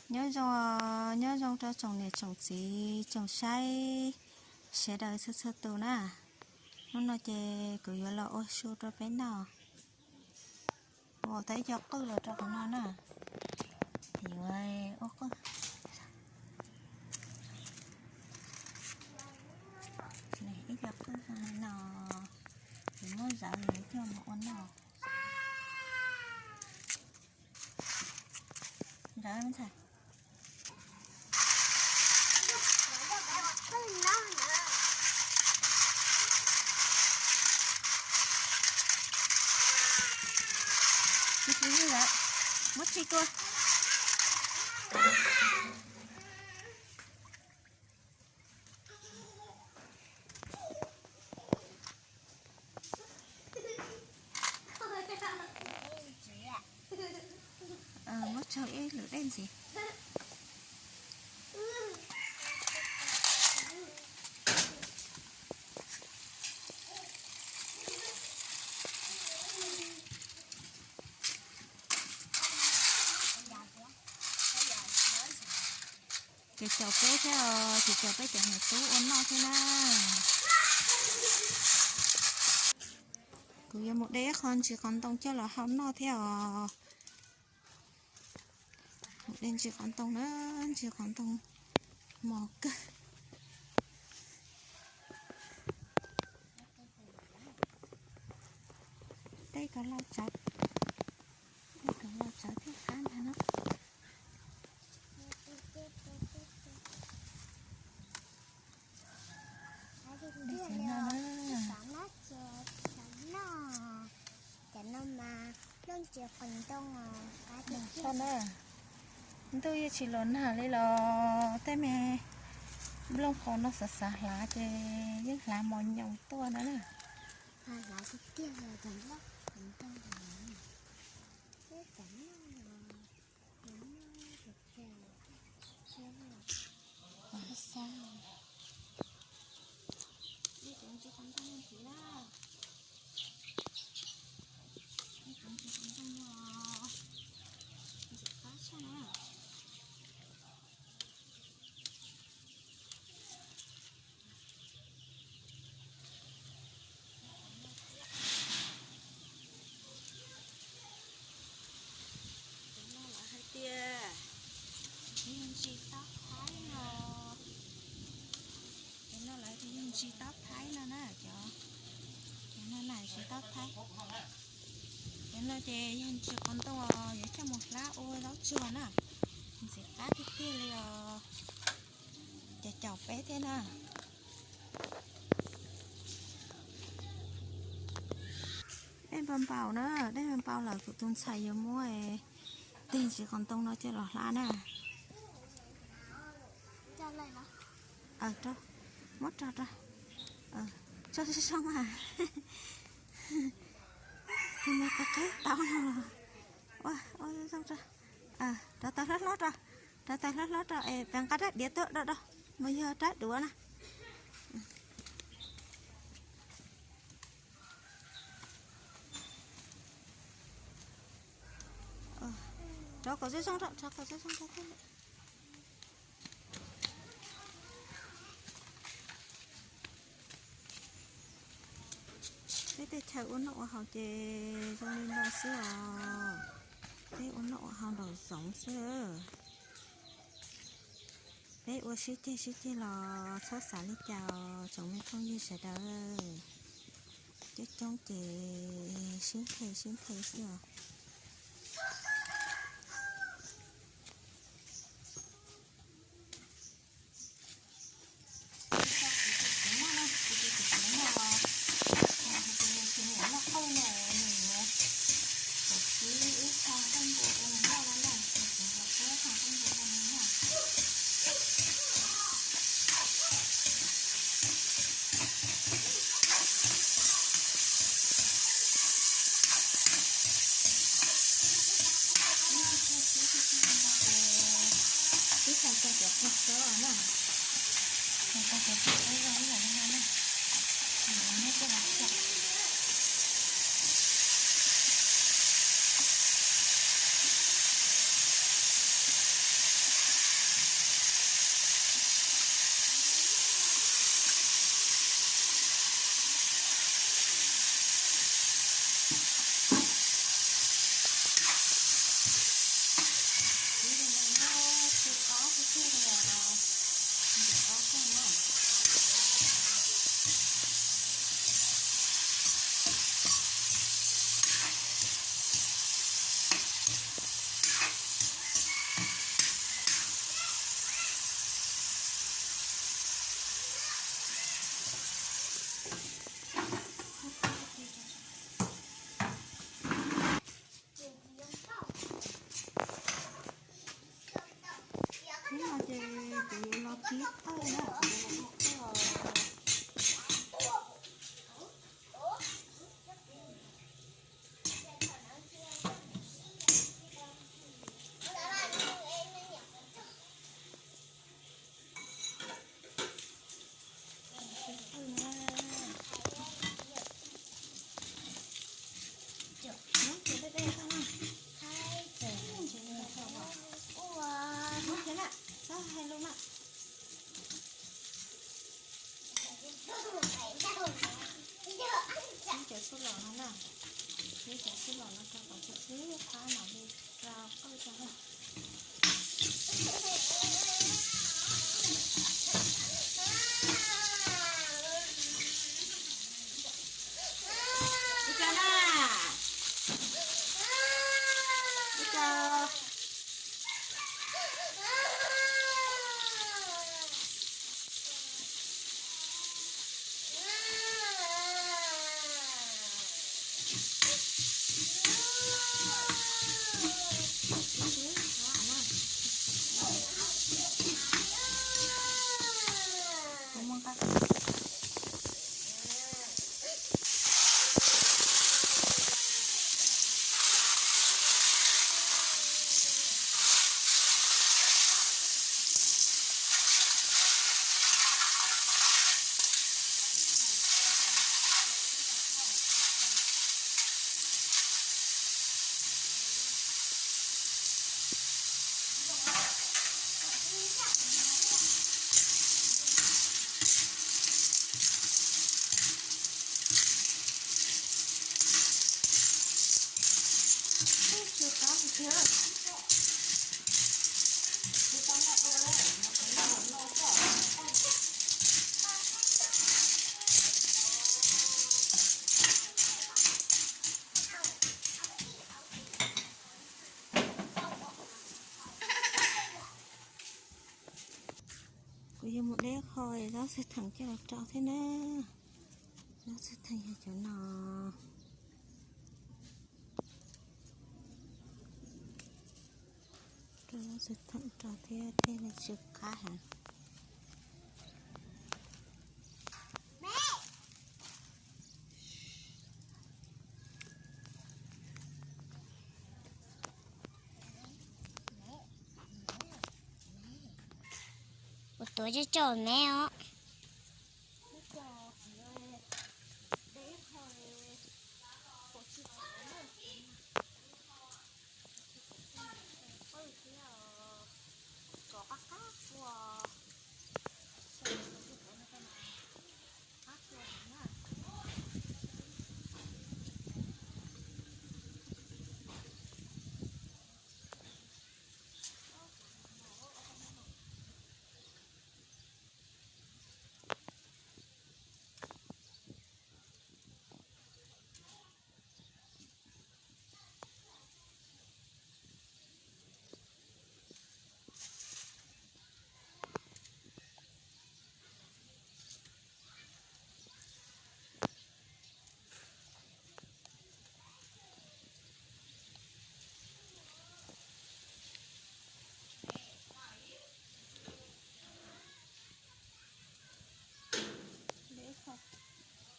Nyob zoo, nyob zoo rau tsoom niam tsoom txiv tsoom saib sawv daws txhua txhua tus na. Hnub no ces kuv yuav los ua su rau peb noj. Ua tau ib co qwj los rau qhov no na. Yuav ua qwj, ib co qwj no, yuav muab zawv yuav coj mus ua noj. Zawv me ntxhais. Muab tsis tua. Muab tsaug ib lwm dej ntxiv. Ces caum peb thiab os, ces caum peb cov niam tub ua noj thiab na. Kuv yuav mus de ib qho ntsis qos ntoo coj los hau noj thiab os. Mus de ntsis qos ntoo na, ntsis qos ntoo mos kawg. Dej kom lau tsawv, dej kom lau tsawv thiaj qab ntag na. Dej xav no na. Cov no mas nplooj ntsis qos ntoo os, qab tiag tiag na. Ntuj yeej tsis los nag li los tej me nplooj qos no xav xav hlav ces yeej hlav mos nyoos tuaj na. Hlav tiag tiag li cov nplooj qos ntoo. Cov no lawv hais tias yog ntsis taub thaib no. Cov no lawv tias yog ntsis taub thaib no na cov. Cov no na ntsis taub thaib. Cov no ces yog ntsis qos ntoo yuav coj mus hlab ua zaub tsuag na. Ntxim qab tiag tiag li os. Ces caum peb thiab na. Dej npau npau na, dej npau npau lawm kuv tus ntxhais yuav muab tej ntsis qos ntoo no coj los hlab na. Muab rau rau, tso zoo zoo mas. Tus me qab qab tau no. Ua zoo zoo rau. Rau tau hlob hlob rau, rau tau hlob hlob rau es peb nqa rab diav tuaj do do, mas yog rab duav na. Rau kom zoo zoo rau, rau kom zoo zoo rau thiaj li. Peb tej chaw ua noj ua haus ces zoo li no xwb os. Peb ua noj ua haus nraum zoov xwb. Peb ua sib ceg sib ceg los txhob xav li cas os tsoom me phooj ywg sawv daws. Coob coob ces sib nthe sib nthe xwb os. Ib tag cov qhov xub na, tag cov qhov xub zoo ib yam li no na. Neb coj los xav. Cov xub los no na, cov xub los no rau kom tib qab mam li rau qwj rau na. Ua cas na? Ua cas? Kuv yuav mus deb qho, zaub xwb theem coj los rau thiab na. Zaub xwb theem yog cov no. Rau zaub xwb theem rau thiab thiaj li tsis qab heev. Kuv tuav coj coj me os.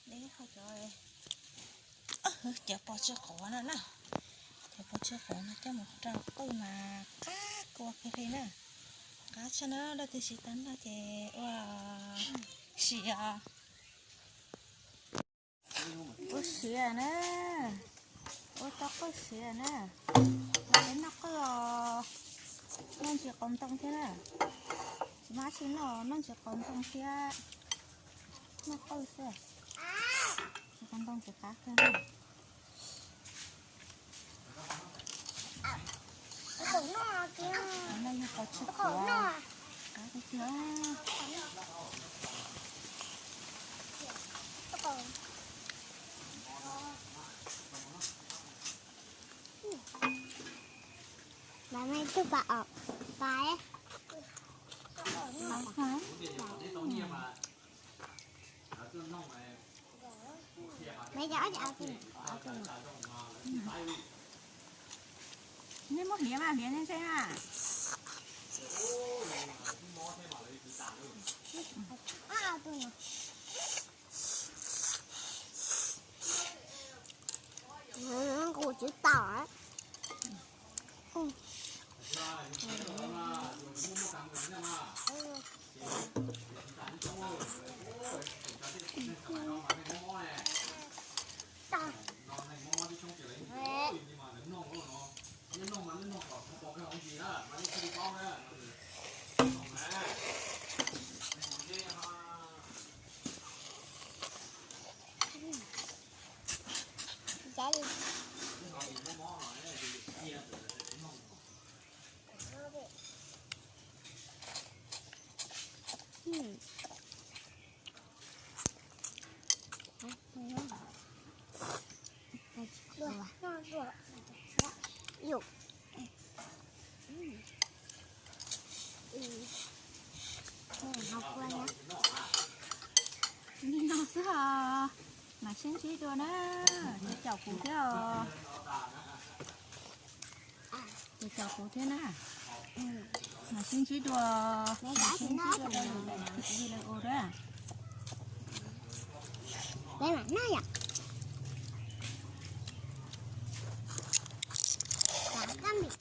Deb qho cov, cov pos tsw quav no na, cov pos tsw quav no coj mus rau qwj mas qab kua kiag li na. Qab tshaj na, leej twg tsis tau noj ces ua siav. Ua siav na, ua tau qwj siav na. Los peb noj qwj os, noj ntsis qos ntoo thiab na. Tsis muaj dab tsi noj, noj ntsis qos ntoo thiab noj qwj xwb. Ntsis qos ntoo tsis qab kiag na. No yog qos tsw quav, qab tiag tiag. Mày mày tôi bà ở bà ấy. Mày cho ớt cho áo cho. Neb muab hliav mas, hliav neb ntsej mas. Li no xwb os. Mam sib ntsib dua na. Tus caum kuv thiab os. Tus caum kuv thiab na. Mam sib ntsib dua. Mam sib ntsib dua rau lwm daim video na.